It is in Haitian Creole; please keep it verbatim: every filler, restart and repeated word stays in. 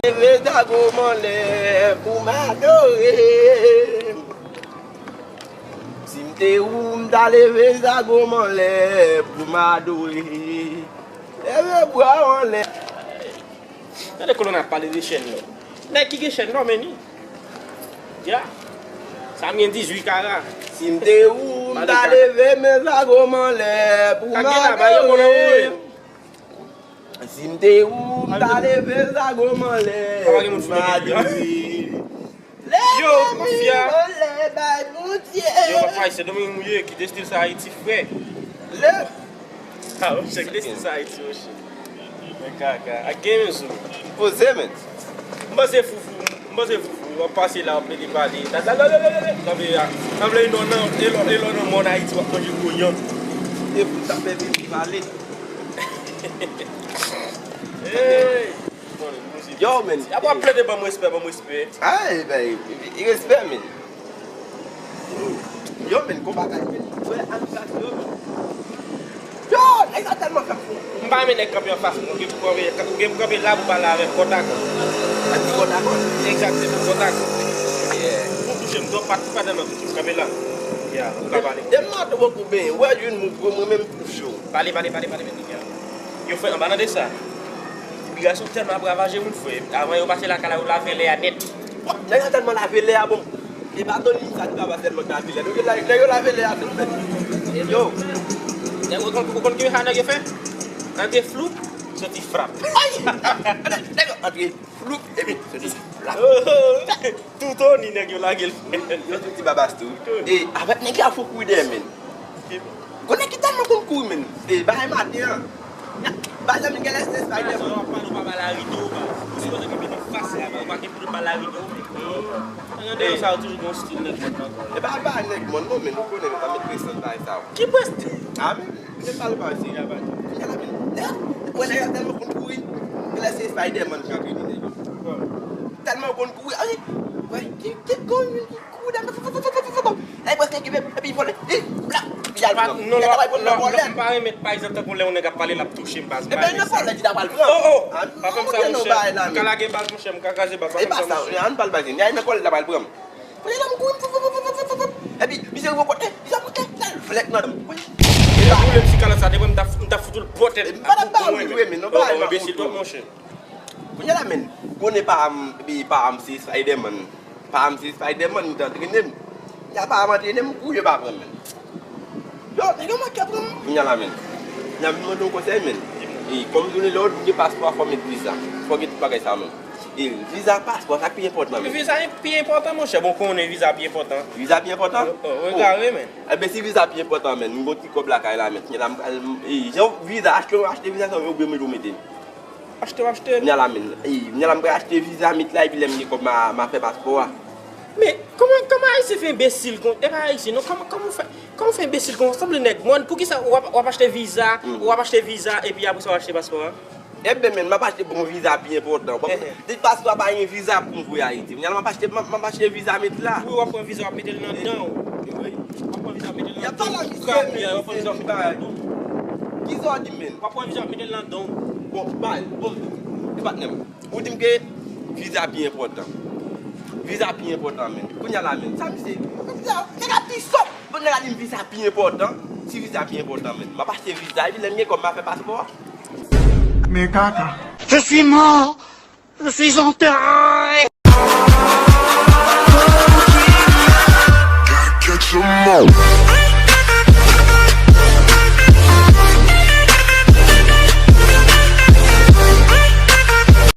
Leve zago m anlè pou m adore. Si m te ou, m ta leve zago m anlè pou m adore. Leve bra w anlè. Gade kolonn ap pale de chèn lò. Nèg ki gen chèn lò, men ni. Ya. Sa m gen dizuit kara. Si m te ou, m ta leve men zago m anlè pou m adore. Si m te ou, m ta leve zago m anlè pou m adore. Yo, mafya. Yo, papa, se Dominique Mouillé ki destil sa Ayiti, frè. Le. Ah, monchè, ki destil sa Ayiti, monchè. Men kaka. Ak gen men sou. Poze, men. M panse foufou, m panse foufou, w ap pase la, w ap mete pale. Tanpri, a. Tanpri, e lò nan, e lò, e lò nan mòn Ayiti, w ap manje koyan. E pou sa fè vin pale. Hey! Yo, men. Apa w ap plede ban m respè, ban m respè. Ay, bay, respè, men. Yo, men, gon bagay, men. Wè, anbisas yo, men. Yo, nèg sa tèlman fè fou. M pa renmen nèg kanpe anfas mwen. Ou gen pou kanpe, ou gen pou kanpe la pou pale avè m kòtakò. Ak ti kòtakò? Egzakteman, kòtakò. Yeah. Ou touche m twòp, pa, pa tèlman touche m, kanpe la. Yeah, ou ka pale. Dem mato bokou ben, wè youn mou pran mwen menm pou cho. Pale, pale, pale, pale, men, nèg. Yo fè anba nan de sa. Imigrasyon tèlman ap ravaje moun, frè. Avan yo pase lakay la, yo lave lè a nèt. Nèg yo tèlman lave lè a, bon. E pa Tony sa ki ta pase tèlman lave lè. Nèg yo la-, nèg yo lave lè a tou, frè. Yo. Nèg yo konn, ou konn ki sa nèg yo fè? Antre floup, soti frap. Ay! Nèg yo antre floup, epi soti frap. Tou Tony nèg yo lage l. Yo tou ti babas tou. E, avèk nèg yo ap fou kouri dèyè, men. Konnen ki tèlman konn kouri, men. E, bagay maten an. Bagay la, men, gen lè se Spider-Man. Sa w ap pale, w pa ba lari do, ba. Ou sipoze gen menm fas la, men w pa gen pou w ba lari do. Nan deyò sa, yo toujou gen yon stil nèg mòn nan. E pa, pa nèg mòn, non, men nou konnen, nou pa met presan bagay sa yo. Ki presan? A, men, men pale bagay serye a, bagay. Kounye a la, men, nèg, wè nèg la tèlman konn kouri. Gen lè se Spider-Man ki antre nan nèg yo. Tèlman konn kouri, ay, wè, ki, ki konn, ki kouri, Nèg prèske kenbe, epi vòlè. Li, bla, li al pran. Non, non, non, m pa renmen, pa egzanp, tankou lè yon nèg ap pale, l ap touche m, baz. Ebyen, nan vòlè, li ta pral pran. Oh, oh! Pa fè m sa, monchè. M ka lage baz, monchè, m ka kraze baz, pa fè m sa, monchè. E pa sa, ann pale baz, li al nan vòlè, li ta pral pran. Kounye a la, m kouri, fup, fup, fup, fup, fup, epi, misye rive kote, misye kote, l al flèk nan dan m. Epi, boule m si kalòt sa te pran, m ta, m ta fout ou l bò tèt. M pa t ap ba ou l vre, men non, bagay la, enbesil twòp, monchè. Kounye a la, men, konnen pa m, epi pa m se Spider-Man. Pa m se Spider-Man, li t antrene m. Lè pa m antrene m, kou yo pa pran m, men. Yo, nèg yo manke pran m. Kounye a la, men. Kounye a m vin mande yon konsèy, men. E, kòm jounen lè w gen paspò, fò w met viza. Fò w gen tout bagay sa, men. E, viza, paspò, sa k pi enpòtan, men. Viza pi enpòtan, monchè. Bon, konnen viza pi enpòtan. Viza pi enpòtan? O, o, egare, men. Enben, si viza pi enpòtan, men, m gon ti kòb lakay la, men. Kounye a la, m pral, e, jan viza, achte, achte viza sa, yo oblije mete w mete. Achte, achte. Kounye a la, men. Ey, kounye a la, m pral achte viza, met la, epi lè m gen kòb, m a, m a fè paspò a. Men, kòman, kòman Ayisyen fè enbesil kon, e pa Ayisyen, non, kòman, kòman w fè, kòman w fè enbesil kon, sanble nèg mòn, poukisa w ap, w ap achte viza, w ap achte viza, epi apre sa w achte paspò a? Ebyen, men, m ap achte bon viza pi enpòtan. Bon, depi paspò a pa gen viza pou m voye Ayiti. Kounye a la, m ap achte, m ap, m ap achte viza, met la. Wi, w ap pran viza, w ap mete l nan dan w. Wi. W ap pran viza, w ap mete l nan dan w. Pou krapi a, w ap pran viza, w ap mete l nan dan w. Kisa w di, men? W ap pran viza, w ap mete l nan dan w. Bon, bay, bon, e patnè m. Ou di m ke viza pi enpòtan. Viza pi enpòtan, men. Kounye a la, men. Sa misye, nèg la pi sòt. Bon, nèg la di m viza pi enpòtan. Si viza pi enpòtan, men. M ap achte viza, epi lè m gen kòb, m a fè paspò a. Men kaka. Je suis mort. Je suis enterré.